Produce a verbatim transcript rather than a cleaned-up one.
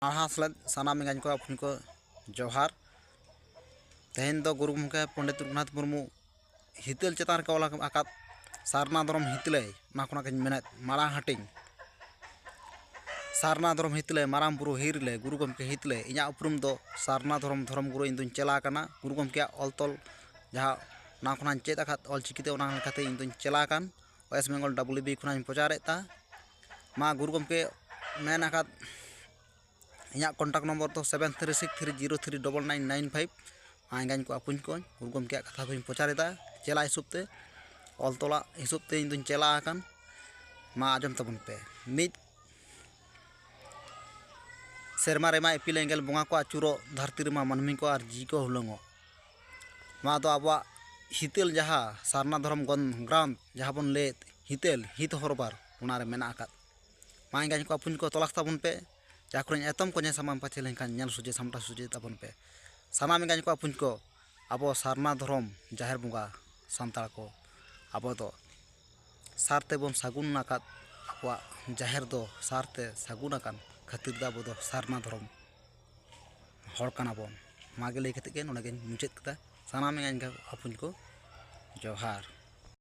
ᱟᱨᱦᱟᱸ ᱥᱮᱞᱮᱫ ᱥᱟᱱᱟᱢ ᱮᱸᱜᱟᱧ ᱠᱚ ᱟᱯᱷᱩᱧ ᱠᱚ ᱡᱚᱦᱟᱨ᱾ ᱛᱮᱦᱮᱧ ᱫᱚ ᱜᱩᱨᱩ ᱜᱚᱢᱠᱮ ᱯᱚᱱᱰᱤᱛ ᱨᱚᱜᱷᱩᱱᱟᱛᱷ ᱢᱩᱨᱢᱩ ᱦᱤᱛᱟᱹᱞ ᱪᱮᱛᱟᱱ ᱨᱮᱠᱚ ᱚᱞ ᱟᱠᱟᱫ ᱥᱟᱨᱱᱟ ᱫᱷᱚᱨᱚᱢ ᱦᱤᱛᱞᱟᱹᱭ, ᱚᱱᱟ ᱠᱷᱚᱱᱟᱜ ᱜᱤᱧ ᱢᱮᱱᱮᱫ ᱢᱟᱲᱟᱝ ᱦᱟᱹᱴᱤᱧ᱾ ᱥᱟᱨᱱᱟ ᱫᱷᱚᱨᱚᱢ ᱦᱤᱛᱞᱟᱹᱭ, ᱢᱟᱨᱟᱝ ᱵᱩᱨᱩ ᱦᱤᱨᱞᱟᱹᱭ, ᱜᱩᱨᱩ ᱜᱚᱢᱠᱮ ᱦᱤᱛᱞᱟᱹᱭ᱾ ᱤᱧᱟᱹᱜ ᱩᱯᱨᱩᱢ ᱫᱚ ᱥᱟᱨᱱᱟ ᱫᱷᱚᱨᱚᱢ, ᱫᱷᱚᱨᱚᱢ ᱜᱩᱨᱩ ᱤᱧ ᱫᱩᱧ ᱪᱮᱞᱟ ᱟᱠᱟᱱᱟ᱾ ᱜᱩᱨᱩ ᱜᱚᱢᱠᱮᱭᱟᱜ ᱚᱞ ᱛᱚᱞ ᱡᱟᱦᱟᱸ ᱚᱱᱟ ᱠᱷᱚᱱᱟᱜ ᱤᱧ ᱪᱮᱫ ᱟᱠᱟᱫ ᱚᱞ ᱪᱤᱠᱤᱛᱮ, ᱚᱱᱟ ᱞᱮᱠᱟᱛᱮ ᱤᱧ ᱫᱩᱧ ᱪᱮᱞᱟ ᱟᱠᱟᱱ᱾ ᱳᱭᱮᱥᱴ ᱵᱮᱝᱜᱚᱞ ᱰᱟᱵᱞᱤᱭᱩ ᱵᱤ ᱠᱷᱚᱱᱟᱜ ᱤᱧ ᱯᱨᱚᱪᱟᱨᱮᱫ ᱛᱟ᱾ ᱢᱟ ᱜᱩᱨᱩ ᱜᱚᱢᱠᱮ ᱢᱮᱱ ᱟᱠᱟᱫ ᱤᱧᱟᱹᱜ ᱠᱚᱱᱴᱟᱠᱴ ᱱᱚᱢᱵᱚᱨ ᱫᱚ seven three six three zero three double nine nine five. ᱢᱟ ᱮᱸᱜᱟᱧ ᱠᱚ ᱟᱯᱩᱧ ᱠᱚ, ᱜᱩᱨᱩ ᱜᱚᱢᱠᱮᱭᱟᱜ ᱠᱟᱛᱷᱟ ᱠᱚᱧ ᱯᱨᱚᱪᱟᱨᱮᱫᱟ᱾ ᱪᱮᱞᱟ ᱦᱤᱥᱟᱹᱵ ᱛᱮ, ᱚᱞ ᱛᱚᱞᱟᱜ ᱦᱤᱥᱟᱹᱵ ᱛᱮ ᱤᱧ ᱫᱩᱧ ᱪᱮᱞᱟ ᱟᱠᱟᱱ᱾ ᱢᱟ ᱟᱸᱡᱚᱢ ᱛᱟᱵᱚᱱ ᱯᱮ᱾ ᱢᱤᱫ, ᱥᱮᱨᱢᱟ ᱨᱮᱢᱟ ᱤᱯᱤᱞ ᱮᱸᱜᱮᱞ ᱵᱚᱸᱜᱟ ᱠᱚ ᱟᱹᱪᱩᱨᱚᱜ, ᱫᱷᱟᱹᱨᱛᱤ ᱨᱮᱢᱟ ᱢᱟᱹᱱᱢᱤ ᱠᱚ ᱟᱨ ᱡᱤᱣᱤ ᱠᱚ ᱦᱩᱞᱟᱹᱝᱚᱜ᱾ ᱱᱚᱣᱟ ᱫᱚ ᱟᱵᱚᱣᱟᱜ ᱦᱤᱛᱟᱹᱞ, ᱡᱟᱦᱟᱸ ᱥᱟᱨᱱᱟ ᱫᱷᱚᱨᱚᱢ ᱜᱚᱱ-, ᱜᱨᱟᱢ ᱡᱟᱦᱟᱸ ᱵᱚᱱ ᱞᱟᱹᱭᱮᱫ ᱦᱤᱛᱟᱹᱞ, ᱦᱤᱛ ᱦᱚᱨᱚᱵᱟᱨ, ᱚᱱᱟᱨᱮ ᱢᱮᱱᱟᱜ ᱟᱠᱟᱫ᱾ ᱢᱟ ᱮᱸᱜᱟᱧ ᱠᱚ ᱟᱯᱩᱧ ᱠᱚ, ᱛᱚᱞᱟᱥ ᱛᱟᱵᱚᱱ ᱯᱮ, ᱡᱟᱦᱟᱸ ᱠᱚᱨᱮᱧ ᱮᱛᱚᱢ ᱠᱚ ᱧᱮᱞ ᱥᱟᱢᱟᱝ ᱯᱟᱪᱷᱮ ᱞᱮᱱᱠᱷᱟᱱ ᱧᱮᱞ ᱥᱚᱡᱷᱮ ᱥᱟᱢᱴᱟᱣ ᱥᱚᱡᱷᱮ ᱛᱟᱵᱚᱱ ᱯᱮ᱾ ᱥᱟᱱᱟᱢ ᱮᱸᱜᱟᱧ ᱠᱚ ᱟᱯᱩᱧ ᱠᱚ, ᱟᱵᱚ ᱥᱟᱨᱱᱟ ᱫᱷᱚᱨᱚᱢ ᱡᱟᱦᱮᱨ ᱵᱚᱸᱜᱟ ᱥᱟᱱᱛᱟᱲ ᱠᱚ, ᱟᱵᱚ ᱫᱚ ᱥᱟᱨ ᱛᱮᱵᱚᱱ ᱥᱟᱹᱜᱩᱱ ᱟᱠᱟᱫ, ᱟᱵᱚᱣᱟᱜ ᱡᱟᱦᱮᱨ ᱫᱚ ᱥᱟᱨ ᱛᱮ ᱥᱟᱹᱜᱩᱱ ᱟᱠᱟᱱ ᱠᱷᱟᱹᱛᱤᱨ ᱛᱮ ᱟᱵᱚ ᱫᱚ ᱥᱟᱨᱱᱟ ᱫᱷᱚᱨᱚᱢ ᱦᱚᱲ ᱠᱟᱱᱟ ᱵᱚᱱ᱾ ᱱᱚᱣᱟ ᱜᱮ ᱞᱟᱹᱭ ᱠᱟᱛᱮ ᱜᱮ ᱱᱚᱰᱮ ᱜᱮᱧ ᱢᱩᱪᱟᱹᱫ ᱠᱮᱫᱟ᱾ ᱥᱟᱱᱟᱢ ᱮᱸᱜᱟᱧ ᱠᱚ ᱟᱯᱩᱧ ᱠᱚ, ᱡᱚᱦᱟᱨ᱾